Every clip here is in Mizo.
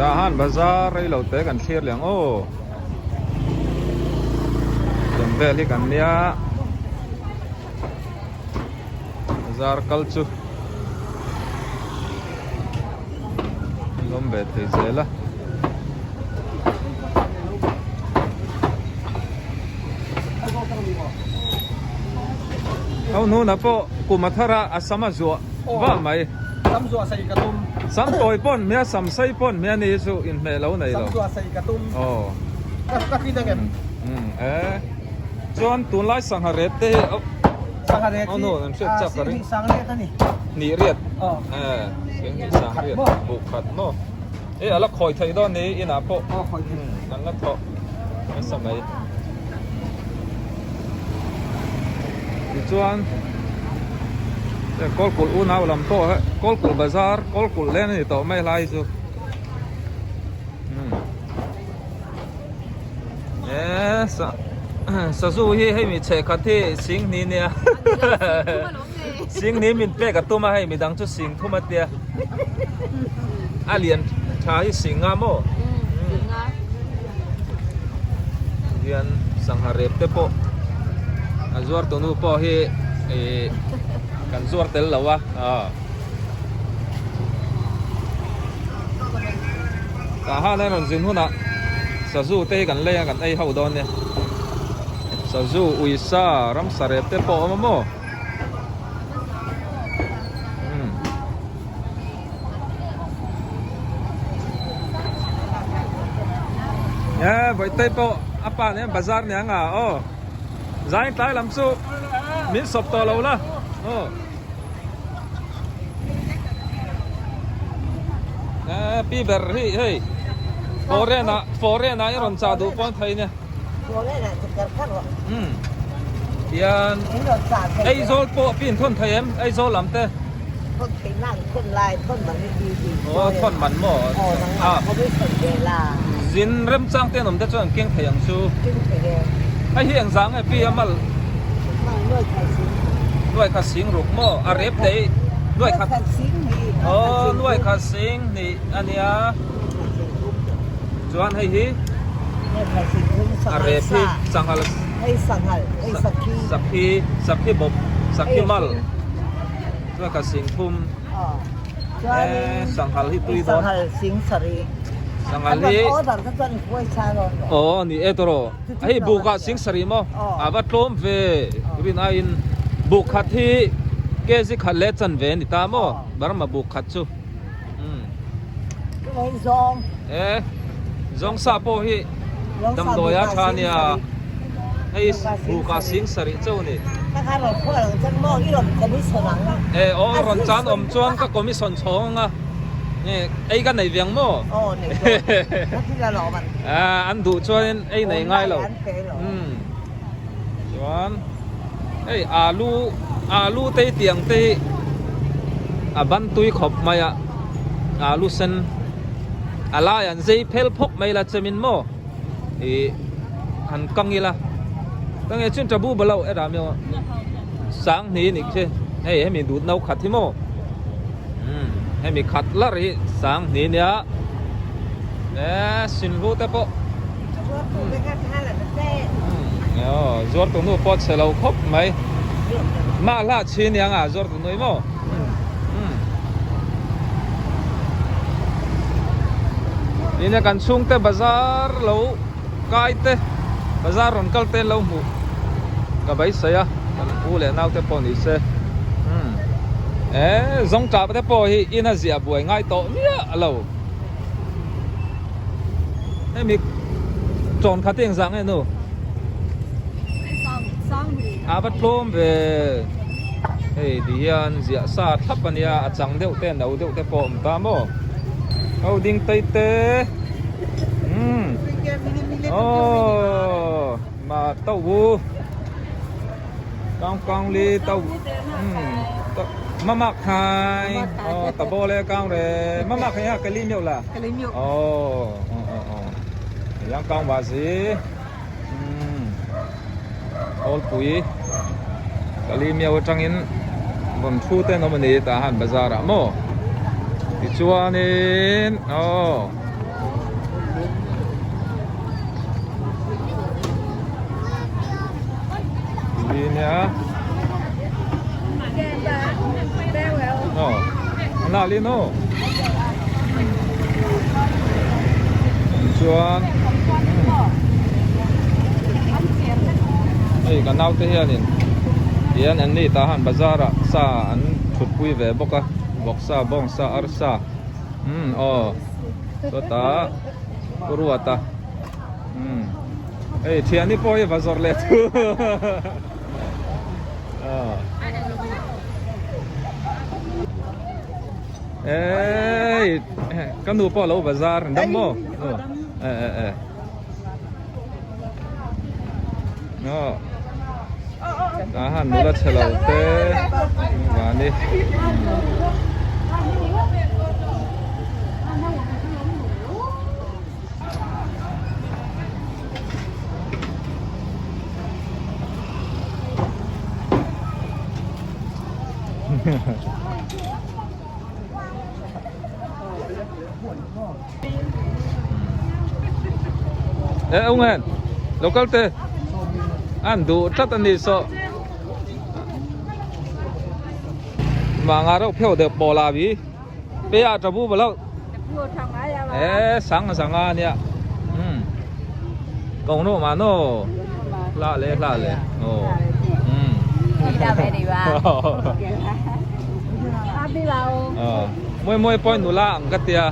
Tah han bazar rei lo te kan thlir leh ang aw. Tiang vel hi kan nia. Bazar kal chu lawm ve thei zel a. Ho hnuna pawh kum a thar a, a sam a zuah vah mai. Sam zuah sei ka tum. Sam tawi pawn hmia sam sei pawn hmia ni hi chu inhmeh lo nei lo. Sam zuah sei ka tum. Aw. Ka tlin ang em? Umm e. Chuan tunlai sangha ret te hi Sangha ret hi Aw nu an hriat chak ka ring. Singhnih sang riat a ni. Hnih riat. Aw. E singhnih sang riat. Buk khat maw? E a la khawi theih dawn ni inah pawh. Aw khawi theih. An la thawh nasa mai. Tichuan Kawlkulh unau lam pawh he Kawlkulh bazar Kawlkulh len a ni tawh mai helai chu. E sa sazu hi hei mi chhehkhat hi singhni nia singhni min pek a tum a hei midang chu sing thum a tia a lian tha hi sing nga maw hian sangha rep te pawh a zuar tunu pawh hi ih kan zuar tel lo a Tah han a rawn zin hunah sazu te hi kan lei a kan ei ho dawn nia sazu uisa ramsa rep te pawh a awm a maw umm e vawihtei pawh a pa nen bazar nia nga aw zain tlai lam chu min sawp tawh lo la aw. Pi ber hi hei foreign ah foreign ah i rawn chah duh pawn thei nia umm tian Aizawl pawh pi in thawn thei em Aizawl lam te aw thawn man maw a zin remchang te an awm te chuan an keng thei ang chu hei hi engzah nge pi a mal Nuai khat sing ruk maw? A rep daih. Nuai khat Aw nuai khat sing hnih a nia. Chuan hei hi a rep hi sanghal sakhi sakhi bawp sakhi mal nuai khat sing thum e sanghal hi tui dawn sanghal hi aw ni e tawh. Hei bukah sing sarih maw? A va tlawm ve rin aiin buk khat hi kg khat leh chanve a ni ta maw? Burma buk khat chu. E zawng sa pawh hi damdawi a tha nia. Hei bukah sing sarih chauh a ni. E aw rawn chan awm chuan ka commission chhawng ang a. Nge ei ka nei ve ang maw? Aw nei dawn. Ka thil a lawm an. Ah an duh chuanin ei nei ngai lo. Umm chuan hei alu alu te hi tiang te hi a ban tui khawp mai a alu sen a lai an zei phel phawk mai la chemin maw ih han kang ila ka nge chun tabu balo e ram emaw sanghni a nih khi hei hemi dut no khat hi maw. Umm hemi khat lar hi sang hni nia e sinhlu te pawh umm aw zuar tu nu pawh chhe lo khawp mai mah hlah chhi nia nga zuar tu nu hi maw umm nia kan chhungte bazar lo kai te bazar rawn kal te an lo hmuh ka beisei a kan u leh nau te pawh ni se umm e zawng tah te pawh hi ina ziah buai ngai tawh miah lo hemi chawn khat hi engzah nge nu a va tlawm ve hei ti hian ziah sa thlap ania a chang deuh te a no deuh te pawh a awm ta maw ho ding tei te. Umm oh ma tau bu kang kang li tau umm ma mak khai oh ta bo le kang re ma mak khai ha ka li miau la oh oh oh oh yang kang wa si umm awl pui ka li miau atangin rawn thu te an awm a ni tah han bazar ah maw tichuanin oh. nalin aw. Chuan hei ka naute hianin tihian an ni tah han bazar ah sa an thutpui ve bawk a vawksa bawngsa arsa umm aw sawtah ruata umm hei thiani pawh hi va zawrh leh thu Ey, ka nu pawh lo bazar dam maw? E e e. No. Ta han nula chhe lo te vani. Ê ông ơi, local te an duh tlat a ni saw mà ngà reuh pheuh deuh pawh la vi pe a chabu va lo ê sang sang a nia um kong nu ma no hla le hla le oh um ờ moi moi pawh nula ang ka tia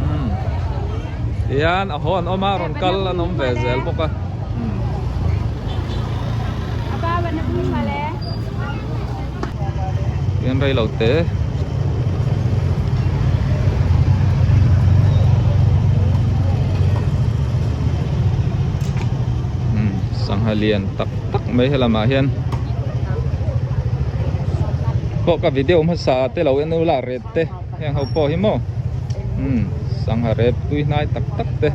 um tihian a haw an awm a rawn kal an awm ve zel bawk a um tihian rei lo te um sangha lian tak tak mai helamah hian pawh ka video hmasa te lo en ula ret te heng ho pawh hi maw umm sangha rep tui hnai tak tak te.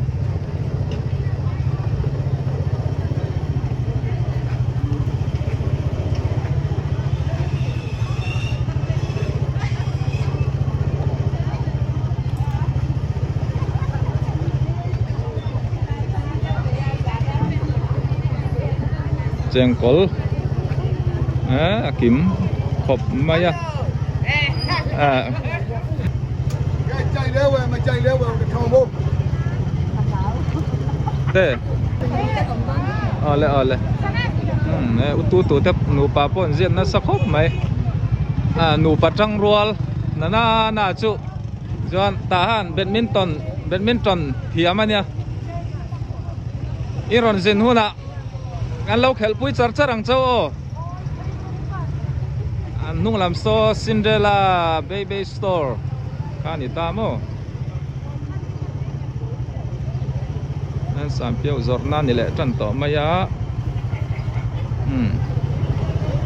Chengkawl a kim khawp mai a te awle awle u tu tu te nupa pawh an ziat nasa khawp mai nupa tangrual na na na chu chuan tah han badminton badminton thiam a nia i rawn zin hunah kan lo khelh pui char char ang chauh aw an hnung lam saw Cinderella baby store kha a ni ta maw an sanpiau zawrhna a ni leh tan tawh mai a umm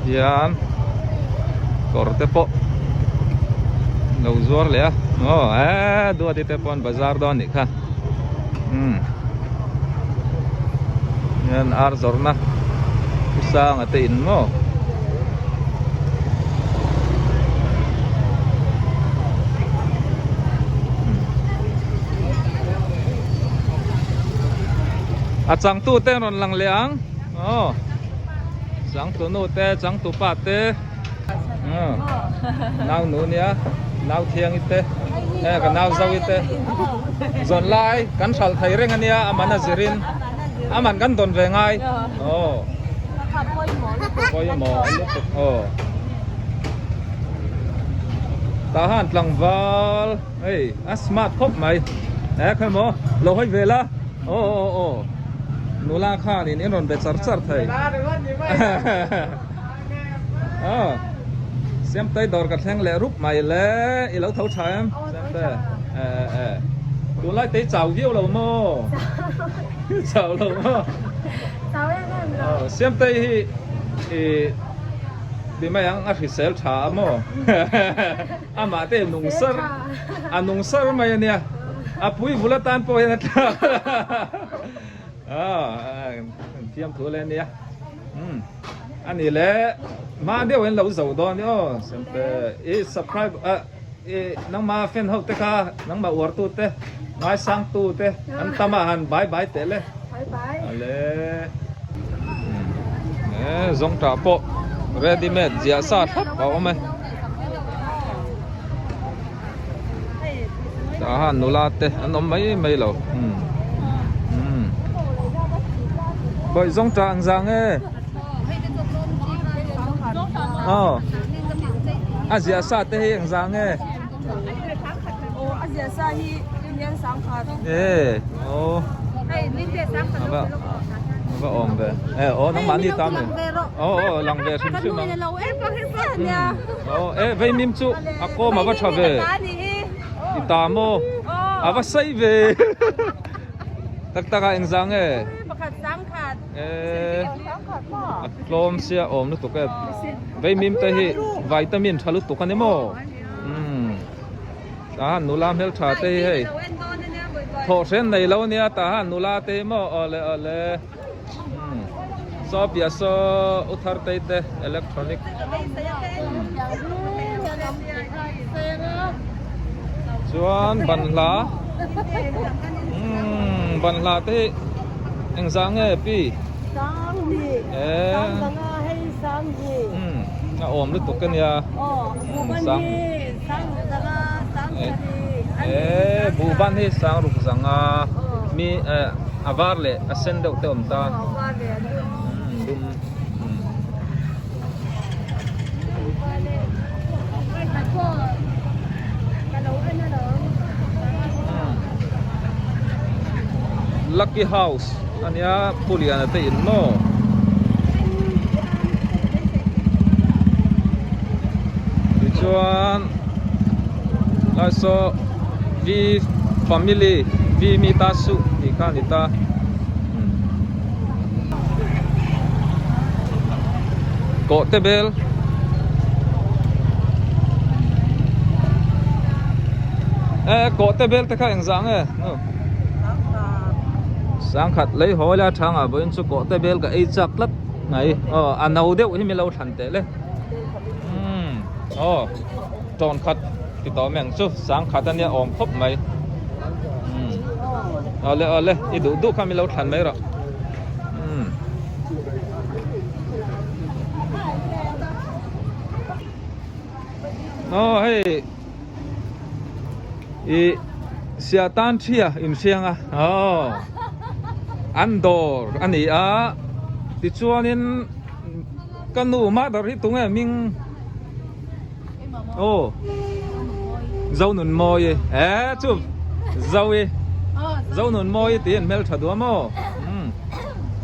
hian kawr te pawh lo zuar leh a aw eee duati te pawh an bazar dawn a nih kha umm hian ar zawrhna pu sanga te in maw. A changtu te an rawn lang leh ang aw changtu nu te changtu pa te nau nu nia nau thiangi te e ka nau zauhi te zawn lai kan hralh thei reng ania a man a zirin a man kan dawn ve ngai aw pawimawh lutuk aw tah han tlangval hei a smart khawp mai e khawi maw lo hawi ve la aw aw aw nula khanin in rawn be char char thei aw Siamtei dawr ka thleng leh rup mai le i lo tho tha em Siamte e e tunlai tei chau viau lo maw chau lo maw chau em em lo Siamtei hi i ti mai ang a hrisel tha a maw amah te nung sar a nung sar mai a nia a pui vul atan pawh hian a tla thiam thu le ania um ani le hma deuh in lo zo dawn aw semte i subscribe a i nangma fan ho te kha nangma uar tu te ngaisang tu te an tam a han bye bye teh le bye bye ale e zawng tah pawh. Ready made ziah sa thlap a awm e. Tah han nula te an awm mai mai lo umm umm bawih zawng tah ang zang e aw a ziah sa te hi ang zang e e aw a va a va awm ve e aw nangmahni ta mi aw aw lang ve hrim hrim ang aw e veimim chu a kawm a va tha ve i ta maw a va sei ve tak tak a engzah nge e a tlawm sia awm lutuk e veimim te hi vitamin tha lutuk a ni maw umm tah nula hmeltha te hi hei thawh hren nei lo ania tah nula te hi maw awle awle. Saw piah saw u thar tei te electronic chuan banhla umm banhla te hi engzah nge pi a awm lutuk ania e buhban hi sang ruk zanga mi eh a var leh a sen deuh te awm ta umm dum umm. Lucky house ania Pu Liana te in maw. Tichuan lai saw V family V mi ta suh tih kha a ni ta. Kawh te bel e kawh te bel te kha engzah nge nu sangkhat lei haw ila thangah vawiin chu kawh te bel ka ei chak tlat mai aw a no deuh hi milo thlan teh le umm aw tawn khat ti tawh mai ang chu sangkhat ania awm khawp mai umm awle awle i duh duh kha milo thlan mai rawh umm. Aw hei ih sia tan thia inhriang a aw an dawr a ni a tichuanin ka nu mother hi tunge hming aw Zonunmawii e chu Zoe Zonunmawii tih an hmeltha duh a maw umm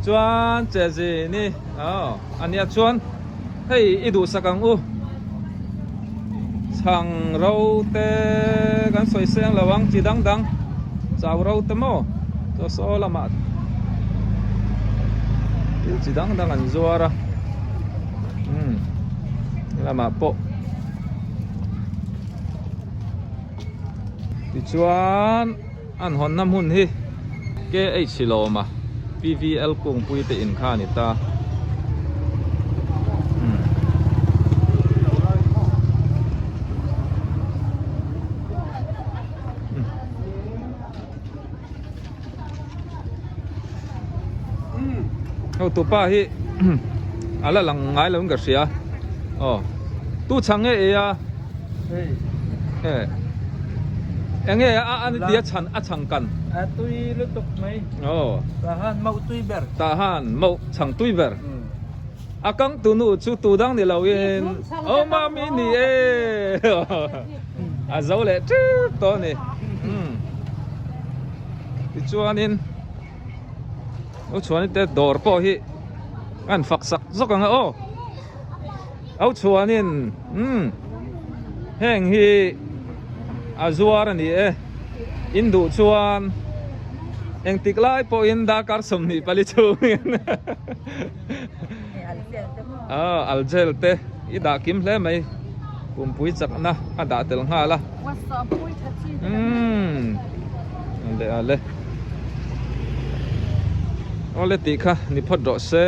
chuan Chezini aw a nia chuan. Hei i duhsak ang u. Chhang ro te kan sawi seng lo ang chi dang dang chau ro te maw chaw saw lamah thil chi dang dang an zuar a umm lamah pawh tichuan an hawnna hmun hi KH Lawma PVL kungpui te in kha a ni ta. Hotupa hi a la lang ngai lo in ka hria aw tu chhang nge ei a e enge a ani tia chhan a chhang kan a tui lutuk mai aw tah han mauh tui ber tah han mauh chhang tui ber a kang tu nu chu tu dang ni lo in aw mami ni e a zo leh tep tawh a ni tichuanin U Chhuani te dawr pawh hi an fak sak zawk ang a aw Au Chhuanin umm heng hi a zuar a ni e in duh chuan engtik lai pawhin darkar 24 chhungin aw algel te i dah kim hle mai pumpui chakna a dah tel nghal a umm ale ale awle tih kha ni phawt rawh se.